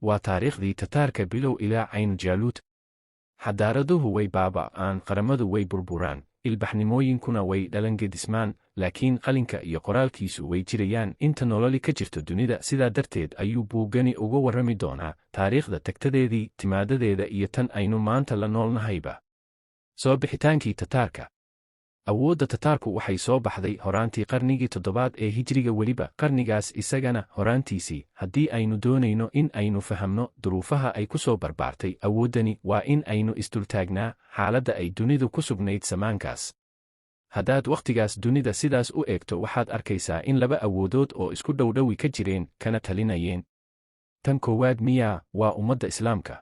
Waa taariikhdii Tataarka bilow ilaa Caynu Jaaluut. Xadaaraduhu way baaba'aan, qaramadu way burburaan, ilbaxnimooyinkuna way dhalangedismaan, laakiin qalinka iyo qoraalkiisu way jirayaan inta nololi ka jirto dunida. Sidaa darteed ayuu buuggani uga warrami doonaa taariikhda tagtadeedii, timaadadeeda iyo tan aynu maanta la noolnahayba. Soo bixitaankii Tataarka. Awoodda Tataarku waxay soo baxday horaantii qarnigii toddobaad ee Hijriga, weliba qarnigaas isagana horaantiisii. Haddii aynu doonayno in aynu fahamno duruufaha ay ku soo barbaartay awooddani, waa in aynu isdultaagnaa xaaladda ay dunidu ku sugnayd samaankaas. Haddaad wakhtigaas dunida sidaas u eegto, waxaad arkaysaa in laba awoodood oo isku dhowdhowi ka jireen kana talinayeen. Tan koowaad miyaa waa ummadda Islaamka.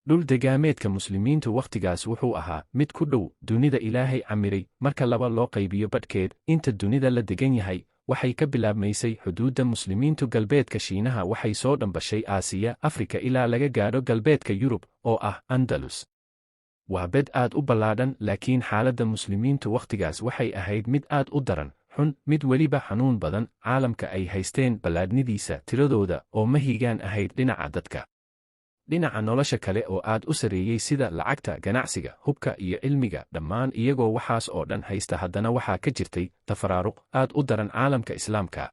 Dhul degaameedka Muslimiintu wakhtigaas wuxuu ahaa mid ku dhow dunida Ilaahay camiray marka laba loo qaybiyo badhkeed. Inta dunida la degan yahay waxay ka bilaabmaysay xuduudda Muslimiintu galbeedka Shiinaha, waxay soo dhambashay Aasiya, Afrika, ilaa laga gaadho galbeedka Yurub oo ah Andalus. Waa bed aad u ballaadhan, laakiin xaaladda Muslimiintu wakhtigaas waxay ahayd mid aad u daran, xun, mid weliba xanuun badan. Caalamka ay haysteen ballaadhnidiisa, tiradooda oo mahigaan ahayd dhinaca dadka, dhinaca nolosha kale oo aad u sarreeyey, sida lacagta, ganacsiga, hubka iyo cilmiga, dhammaan iyagoo waxaas oo dhan haysta, haddana waxaa ka jirtay tafaraaruq aad u daran caalamka Islaamka,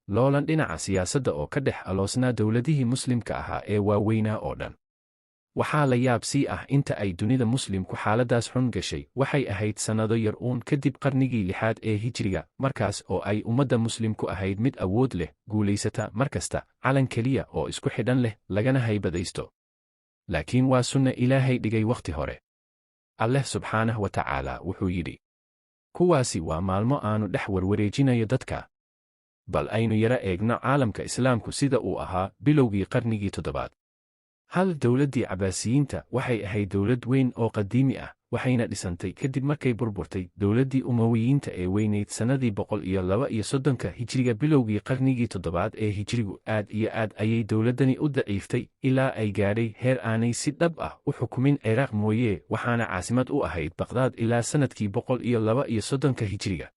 loolan dhinaca siyaasadda oo ka dhex aloosnaa dowladihii Muslimka ahaa ee waaweynaa oo dhan. Waxaa la yaab sii ah, inta ay dunida Muslimku xaaladdaas xun gashay waxay ahayd sannado yar uun kadib qarnigii lixaad ee Hijriga, markaas oo ay ummadda Muslimku ahayd mid awood leh, guulaysata mar kasta, calan keliya oo isku xidhan leh, lagana haybadaysto. Laakiin waa sunna Ilaahay dhigay wakhti hore. Alleh subxaanah wa tacaala wuxuu yidhi: "Kuwaasi waa maalmo aanu dhex warwareejinayo dadka." Bal aynu yara eegno caalamka Islaamku sida uu ahaa bilowgii qarnigii toddobaad. Hal, dowladdii Cabaasiyiinta waxay ahayd dowlad weyn oo qadiimi ah, waxayna dhisantay kadib markay burburtay dowladdii Umawiyiinta ee weynayd sannadii 132-ka Hijriga. Bilowgii qarnigii toddobaad ee Hijrigu aad iyo aad ayay dowladdani u daciiftay, ilaa ay gaadhay heer aanay si dhab ah u xukumin Ciraaq mooyee, waxaana caasimad u ahayd Baqdaad ilaa sannadkii 132-ka Hijriga.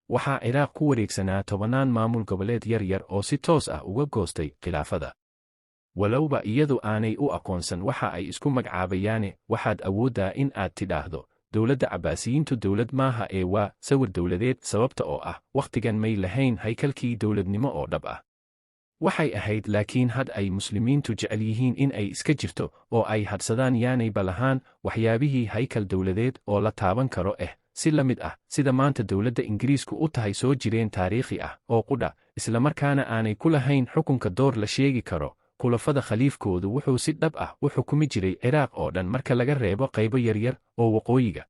Waxaa Ciraaq ku wareegsanaa tobannaan maamul goboleed yar yar oo si toos ah uga goostay khilaafada, walowba iyadu aanay u aqoonsan waxa ay isku magcaabayaane. Waxaad awooddaa in aad tidhaahdo dowladda Cabaasiyiintu dowlad maaha ee waa sawir dowladeed, sababta oo ah wakhtigan may lahayn haykalkii dowladnimo oo dhab ah. Waxay ahayd laakiin had ay Muslimiintu jecel yihiin in ay iska jirto oo ay hadhsadaan, yaanayba lahaan waxyaabihii haykal dowladeed oo la taaban karo si la mid ah sida maanta dowladda Ingiriisku u tahay soo jireen taariikhi ah oo qudha, islamarkaana aanay ku lahayn xukunka door la sheegi karo. Khulafada khaliifkoodu wuxuu si dhab ah u xukumi jiray Ciraaq oo dhan marka laga reebo qaybo yaryar oo waqooyiga.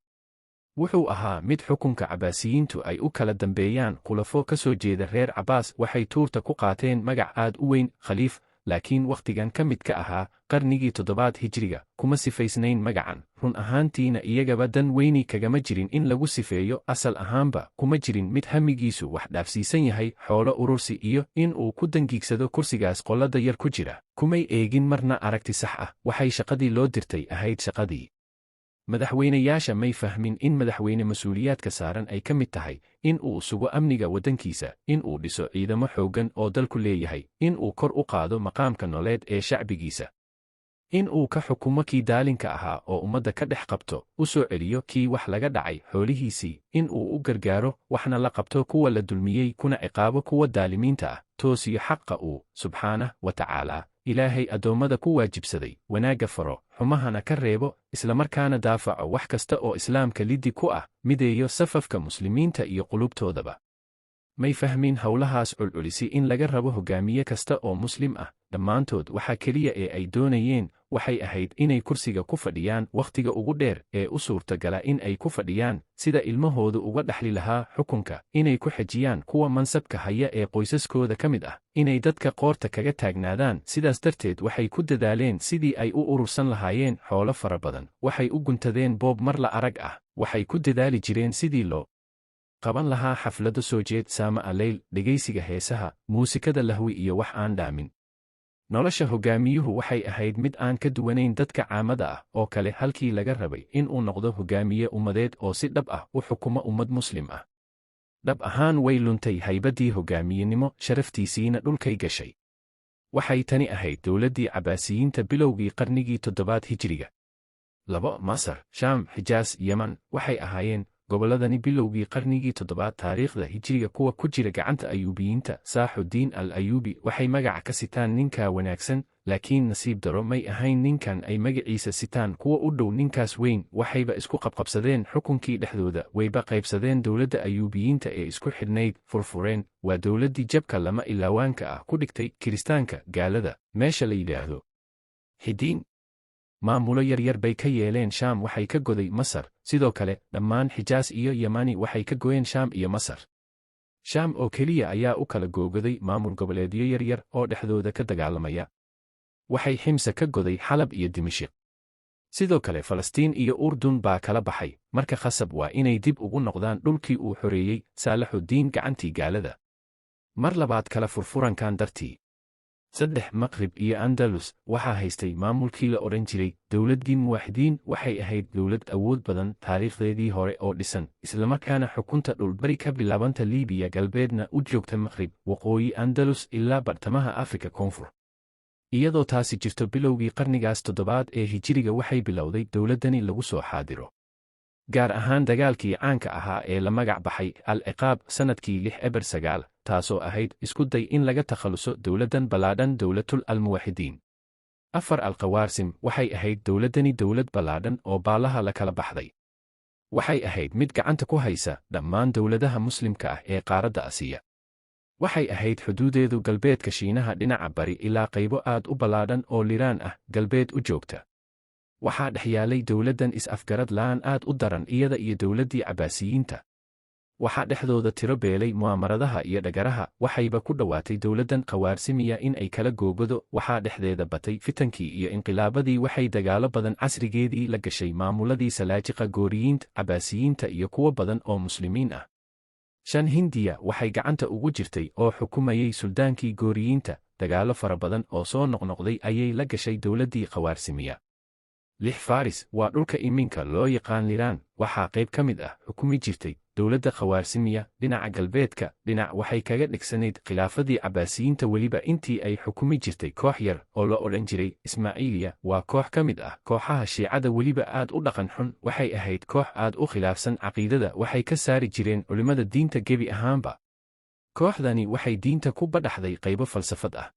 Wuxuu ahaa mid xukunka Cabaasiyiintu ay u kala dambeeyaan khulafo ka soo jeeda reer Cabaas. Waxay tuurta ku qaateen magac aad u weyn, khaliif, laakiin wakhtigan ka mid ka ahaa qarnigii toddobaad Hijriga kuma sifaysnayn magacan. Run ahaantiina iyagaba dan weyni kagama jirin in lagu sifeeyo. Asal ahaanba kuma jirin mid hamigiisu wax dhaafsiisan yahay xoolo urursi iyo in uu ku dangiigsado kursigaas qollada yar ku jira. Kumay eegin marna aragti sax ah. Waxay shaqadii loo dirtay ahayd shaqadii madaxweynayaasha. May fahmin in madaxweyne mas-uuliyaadka saaran ay ka mid tahay in uu sugo amniga waddankiisa, in uu dhiso ciidamo xooggan oo dalku leeyahay, in uu kor u qaado maqaamka noleed ee shacbigiisa, in uu ka xukumo kii daalinka ahaa oo ummadda ka dhex qabto, u soo celiyo kii wax laga dhacay xoolihiisii, in uu u gargaaro waxna la qabto kuwa la dulmiyey, kuna ciqaabo kuwa daalimiinta ah, toosiyo xaqa uu subxaanah wa tacaala Ilaahay addoommada ku waajibsaday, wanaagga faro, xumahana ka reebo, islamarkaana daafaco wax kasta oo Islaamka liddi ku ah, mideeyo safafka Muslimiinta iyo qulubtoodaba. May fahmin howlahaas culculisi in laga rabo hogaamiye kasta oo Muslim ah. Dhammaantood waxa keliya ee ay doonayeen waxay ahayd inay kursiga ku fadhiyaan wakhtiga ugu dheer ee u suurtagala in ay ku fadhiyaan, sida ilmahoodu uga dhaxli lahaa xukunka, inay ku xejiyaan kuwa mansabka haya ee qoysaskooda ka mid ah, inay dadka qoorta kaga taagnaadaan. Sidaas darteed waxay ku dadaaleen sidii ay u urursan lahaayeen xoolo fara badan. Waxay u guntadeen boob mar la arag ah. Waxay ku dadaali jireen sidii loo qaban lahaa xaflado soo jeed, saama aleyl, dhegaysiga heesaha, muusikada lahwi iyo wax aan dhaamin. Nolosha hogaamiyuhu waxay ahayd mid aan ka duwanayn dadka caamada ah oo kale, halkii laga rabay in uu noqdo hogaamiye ummadeed oo si dhab ah u xukumo ummad Muslim ah. Dhab ahaan way luntay haybaddii hogaamiyenimo, sharaftiisiina dhulkay gashay. Waxay tani ahayd dowladdii Cabaasiyiinta bilowgii qarnigii toddobaad Hijriga. 2, Masar, Shaam, Xijaas, Yeman waxay ahaayeen gobolladani bilowgii qarnigii toddobaad taariikhda Hijriga kuwa ku jira gacanta Ayuubiyiinta. Saaxudiin al Ayuubi waxay magaca ka sitaan ninkaa wanaagsan, laakiin nasiib daro may ahayn ninkan ay magaciisa sitaan kuwa u dhow ninkaas weyn. Waxayba isku qabqabsadeen xukunkii dhexdooda, wayba qaybsadeen dowladda Ayuubiyiinta ee isku xidhnayd, furfureen. Waa dowladdii jabka lama ilaawaanka ah ku dhigtay Kiristaanka gaalada meesha la yidhaahdo Xidiin. Maamulo yaryar bay ka yeeleen Shaam, waxay ka goday Masar, sidoo kale dhammaan Xijaas iyo Yamani waxay ka goyeen Shaam iyo Masar. Shaam oo keliya ayaa u kala googoday maamul goboleedyo yaryar oo dhexdooda ka dagaalamaya. Waxay Ximsa ka goday Xalab iyo Dimishiq. Sidoo kale Falastiin iyo Urdun baa kala baxay. Marka khasab waa inay dib ugu noqdaan dhulkii uu xoreeyey Saalaxudiin gacantii gaalada. Mar labaad kala furfurankan dartii. 3, Maqrib iyo Andalus waxaa haystay maamulkii la odhan jiray dowladdii Muwaaxidiin. Waxay ahayd dowlad awood badan taariikhdeedii hore oo dhisan, islamarkaana xukunta dhulbari ka bilaabanta Liibiya galbeedna u joogta Maqrib, waqooyi Andalus ilaa bartamaha Afrika koonfur. Iyadoo taasi jirto, bilowgii qarnigaas toddobaad ee Hijiriga waxay bilowday dowladdani lagu soo xaadiro, gaar ahaan dagaalkii caanka ahaa ee la magac baxay Al Ciqaab sannadkii 609, taasoo ahayd isku day in laga takhaluso dowladdan ballaadhan, dowlatul Almuwaxidiin. 4, Alkhawaarsim waxay ahayd dowladdani dowlad ballaadhan oo baalaha la kala baxday. Waxay ahayd mid gacanta ku haysa dhammaan dowladaha Muslimka ah ee qaaradda Asiya. Waxay ahayd xuduudeedu galbeedka Shiinaha dhinaca bari ilaa qaybo aad u ballaadhan oo Liraan ah galbeed u joogta. Waxaa dhex yaalay dowladdan is-afgarad la'aan aad u daran iyada iyo dowladdii Cabaasiyiinta. Waxaa dhexdooda tiro beelay mu'aamaradaha iyo dhagaraha. Waxayba ku dhowaatay dowladdan Khawaarsimiya in ay kala googado. Waxaa dhexdeeda batay fitankii iyo inqilaabadii. Waxay dagaalo badan casrigeedii la gashay maamuladii Salaajiqa, Gooriyiinta, Cabaasiyiinta iyo kuwo badan oo Muslimiin ah. 5, Hindiya waxay gacanta ugu jirtay oo xukumayay suldaankii Gooriyiinta. Dagaallo fara badan oo soo noqnoqday ayay la gashay dowladdii Khawaarsimiya. 6, Faris waa dhulka iminka loo yaqaan Liraan. Waxaa qayb ka mid ah xukumi jirtay dowladda Khawaarsimiya dhinaca galbeedka, dhinac waxay kaga dhigsanayd khilaafadii Cabaasiyiinta. Weliba intii ay xukumi jirtay koox yar oo la odhan jiray Ismaaciiliya. Waa koox ka mid ah kooxaha Shiicada, weliba aad u dhaqan xun. Waxay ahayd koox aad u khilaafsan caqiidada. Waxay ka saari jireen culimmada diinta gebi ahaanba. Kooxdani waxay diinta ku badhaxday qaybo falsafad ah.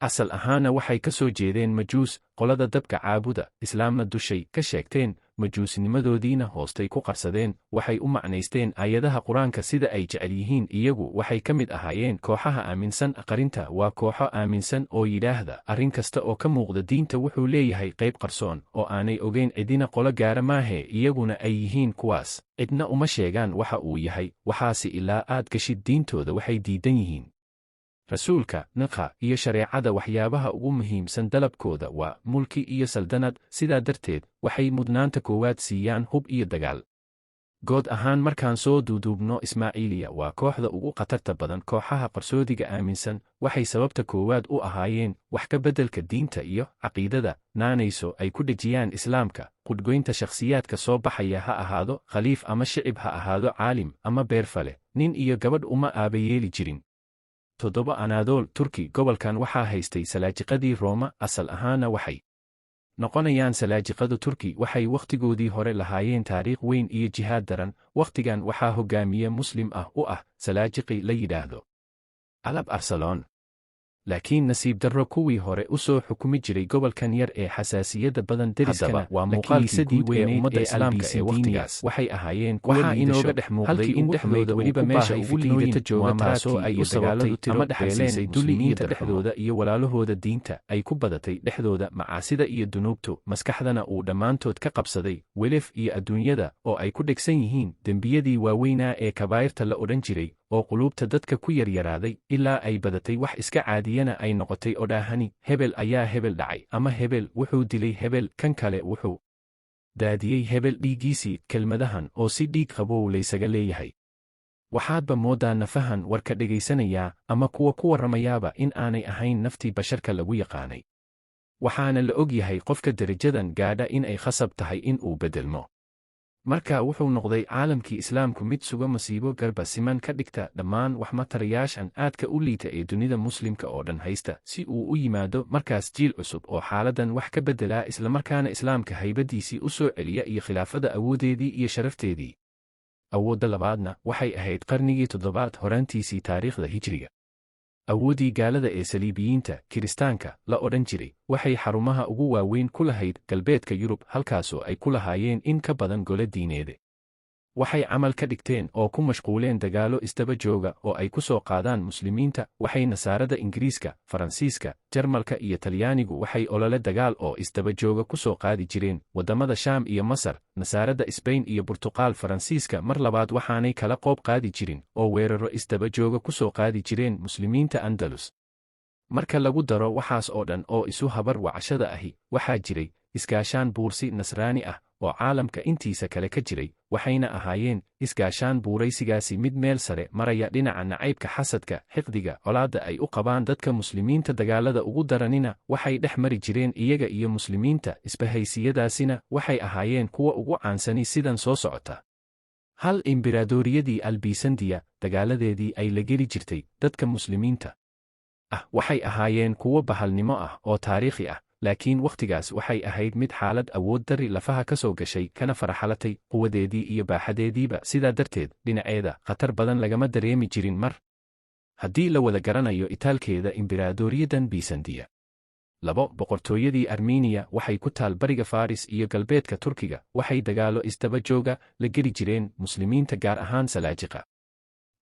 Asal ahaana waxay ka soo jeedeen Majuus, qolada dabka caabuda, Islaamna dushay ka sheegteen, majuusnimadoodiina hoostay ku qarsadeen. Waxay u macnaysteen aayadaha Qur-aanka sida ay jecel yihiin iyagu. Waxay ka mid ahaayeen kooxaha aaminsan aqrinta. Waa kooxo aaminsan oo yidhaahda arrin kasta oo ka muuqda diinta wuxuu leeyahay qayb qarsoon oo aanay ogeyn cidina, qolo gaara maahee, iyaguna ay yihiin kuwaas. Cidna uma sheegaan waxa uu yahay waxaasi ilaa aad gashid diintooda. Waxay diidan yihiin rasuulka naqa iyo shareecada. Waxyaabaha ugu muhiimsan dalabkooda waa mulki iyo saldanad. Sidaa darteed waxay mudnaanta koowaad siiyaan hub iyo dagaal. Good ahaan markaan soo duuduubno, Ismaaciiliya waa kooxda ugu khatarta badan kooxaha qarsoodiga aaminsan. Waxay sababta koowaad u ahaayeen wax ka beddelka diinta iyo caqiidada, naanayso ay ku dhejiyaan Islaamka, qudhgoynta shakhsiyaadka soo baxaya, ha ahaado khaliif ama shicib, ha ahaado caalim ama beerfale, nin iyo gabadh uma aabayeeli jirin. 7, Anaadool Turki gobolkan waxaa haystay Salaajiqadii Rooma. Asal ahaana waxay noqonayaan Salaajiqadu Turki. Waxay wakhtigoodii hore lahaayeen taariikh weyn iyo jihaad daran. Wakhtigan waxaa hogaamiye Muslim ah u ah Salaajiqi la yidhaahdo Alab Arsalon. Laakiin nasiib darro kuwii hore u soo xukumi jiray gobolkan yar ee xasaasiyadda badan deriskana waa muuqaalkiisadii weyneyd ummadda Islaamka ee wakhtigaas waxay ahaayeen kuwa Waxaa inooga dhex muuqday in dhexdooda weliba meesha ugu liidata jooga, taasoo ay u sababtay ama dhexalsiisay dulli iyo dhexdooda iyo walaalahooda diinta ay ku badatay dhexdooda macaasida iyo dunuubtu, maskaxdana uu dhammaantood ka qabsaday welef iyo adduunyada oo ay ku dhegsan yihiin dembiyadii waaweynaa ee kabaa'irta la odhan jiray oo quluubta dadka ku yaryaraaday, ilaa ay badatay wax iska caadiyana ay noqotay odhaahani hebel ayaa hebel dhacay ama hebel wuxuu dilay hebel, kan kale wuxuu daadiyey hebel dhiiggiisii. Kelmadahan oo si dhiig qabow laysaga leeyahay, waxaadba mooddaa nafahan warka dhegaysanayaa ama kuwa ku warramayaaba in aanay ahayn naftii basharka lagu yaqaanay. Waxaana la og yahay qofka derajadan gaadha in ay khasab tahay in uu beddelmo. Marka wuxuu noqday caalamkii Islaamku mid suga masiibo garba siman ka dhigta dhammaan waxmatarayaashan aadka u liita ee dunida Muslimka oo dhan haysta, si uu u yimaado markaas jiil cusub oo xaaladdan wax ka beddelaa, islamarkaana Islaamka haybaddiisii u soo celiya iyo khilaafada awooddeedii iyo sharafteedii. Awoodda labaadna waxay ahayd qarnigii toddobaad horaantiisii taariikhda Hijriga. Awooddii gaalada ee Saliibiyiinta, Kiristaanka, la odhan jiray waxay xarumaha ugu waaweyn ku lahayd galbeedka Yurub, halkaasoo ay ku lahaayeen in ka badan gole diineede. Waxay camal ka dhigteen oo ku mashquuleen dagaallo isdaba jooga oo ay ku soo qaadaan Muslimiinta. Waxay Nasaarada Ingiriiska, Faransiiska, Jarmalka iyo Talyaanigu waxay olole dagaal oo isdaba jooga ku soo qaadi jireen waddamada Shaam iyo Masar, Nasaarada Isbayn iyo Burtuqaal, Faransiiska mar labaad. Waxaanay kala qoob qaadi jirin oo weeraro isdaba jooga ku soo qaadi jireen Muslimiinta Andalus. Marka lagu daro waxaas oo dhan oo isu habar wacashada ahi, waxaa jiray isgaashaan buursi Nasraani ah oo caalamka intiisa kale ka jiray, waxayna ahaayeen isgaashaan buuraysigaasi mid meel sare maraya dhinaca nacaybka, xasadka, xiqdiga, colaadda ay u qabaan dadka Muslimiinta. Dagaalada ugu daranina waxay dhex mari jireen iyaga iyo Muslimiinta. Isbahaysiyadaasina waxay ahaayeen kuwa ugu caansani sidan soo socota: Hal, imberadooriyadii Albisandiya dagaaladeedii ay la geli jirtay dadka Muslimiinta ah waxay ahaayeen kuwo bahalnimo ah oo taariikhi ah, laakiin wakhtigaas waxay ahayd mid xaalad awood dari lafaha ka soo gashay kana faraxalatay quwadeedii iyo baaxadeediiba. Sidaa darteed dhinaceeda khatar badan lagama dareemi jirin mar haddii la wada garanayo itaalkeeda imberadooriyadan Bisandiya. Labo, boqortooyadii Armeniya waxay ku taal bariga Faris iyo galbeedka Turkiga. Waxay dagaallo isdaba jooga la geli jireen Muslimiinta, gaar ahaan Salaajiqa.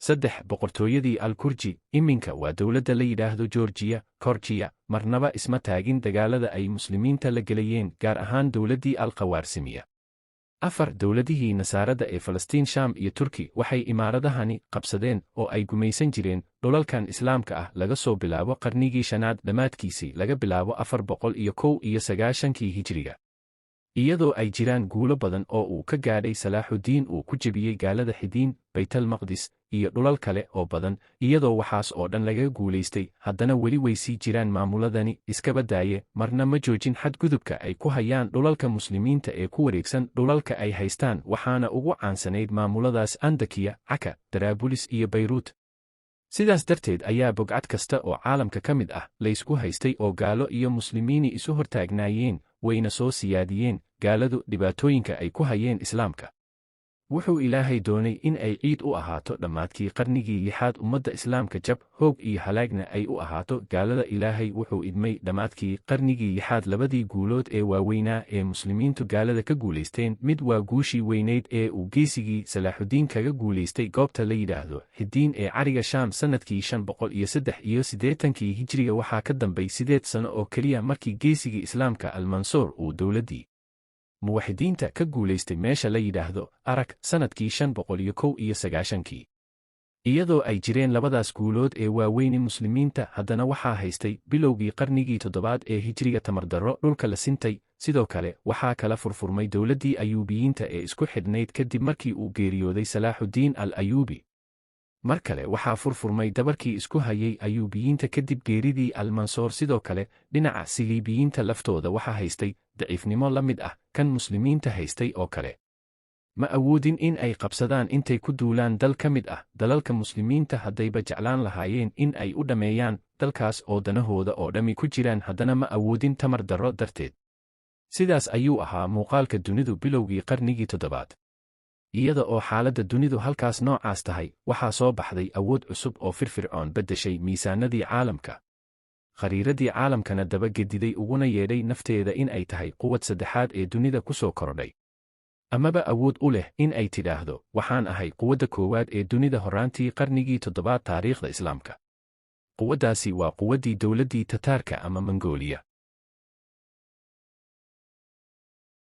Saddex, boqortooyadii Alkurji, iminka waa dowladda la yidhaahdo Georgiya, Korjiya, marnaba isma taagin dagaalada ay Muslimiinta la gelayeen, gaar ahaan dowladdii Alkhawaarsimiya. Afar, dowladihii Nasaarada ee Falastiin, Shaam iyo Turki waxay imaaradahani qabsadeen oo ay gumaysan jireen dhulalkan Islaamka ah laga soo bilaabo qarnigii shanaad dhammaadkiisii, laga bilaabo 491-kii Hijriga. Iyadoo ay jiraan guulo badan oo uu ka gaadhay Salaaxudiin, uu ku jebiyey gaalada Xidiin, Baytalmaqdis iyo dhulal kale oo badan, iyadoo waxaas oo dhan laga guulaystay, haddana weli way sii jiraan maamuladani, iskaba daaye marna ma joojin xadgudubka ay ku hayaan dhulalka Muslimiinta ee ku wareegsan dhulalka ay haystaan. Waxaana ugu caansanayd maamuladaas Andakiya, Caka, Daraabulis iyo Bayruut. Sidaas darteed ayaa bogcad kasta oo caalamka ka mid ah laysku haystay oo gaalo iyo Muslimiini isu hortaagnaayeen, wayna soo siyaadiyeen gaaladu dhibaatooyinka ay ku hayeen Islaamka. Wuxuu Ilaahay doonay in ay ciid u ahaato dhammaadkii qarnigii lixaad ummadda Islaamka, jab, hoog iyo halaagna ay u ahaato gaalada. Ilaahay wuxuu idmay dhammaadkii qarnigii lixaad labadii guulood ee waaweynaa ee Muslimiintu gaalada ka guulaysteen. Mid waa guushii weynayd ee uu geesigii Salaaxudiin kaga guulaystay goobta la yidhaahdo Xidiin ee cariga Shaam sannadkii 583-kii Hijriga. Waxaa ka dambay 8 sano oo keliya markii geesigii Islaamka Almansoor uu dowladdii Muwaxidiinta ka guulaystay meesha la yidhaahdo Arag sannadkii 591-kii. Iyadoo ay jireen labadaas guulood ee waaweyni Muslimiinta, haddana waxaa haystay bilowgii qarnigii toddobaad ee Hijriga tamardarro dhulka la sintay. Sidoo kale waxaa kala furfurmay dowladdii Ayuubiyiinta ee isku xidhnayd kadib markii uu geeriyooday Salaaxudiin al Ayuubi. Mar kale waxaa furfurmay dabarkii isku hayay Ayuubiyiinta kadib geeridii Almansoor. Sidoo kale dhinaca Siliibiyiinta laftooda waxaa haystay daciifnimo la mid ah kan Muslimiinta haystay oo kale. Ma awoodin in ay qabsadaan intay ku duulaan dal ka mid ah dalalka Muslimiinta. Haddayba jeclaan lahaayeen in ay u dhammeeyaan dalkaas oo danahooda oo dhammi ku jiraan, haddana ma awoodin tamar darro darteed. Sidaas ayuu ahaa muuqaalka dunidu bilowgii qarnigii toddobaad. Iyada oo xaaladda dunidu halkaas noocaas tahay, waxaa soo baxday awood cusub oo firfircoon, beddeshay miisaanadii caalamka, khariiradii caalamkana dabagediday, uguna yeedhay nafteeda in ay tahay quwad saddexaad ee dunida ku soo korodhay, amaba awood u leh in ay tidhaahdo: "Waxaan ahay quwadda koowaad ee dunida horraantii qarnigii toddobaad taariikhda Islaamka." Quwaddaasi waa quwaddii dowladdii Tataarka ama Mongooliya.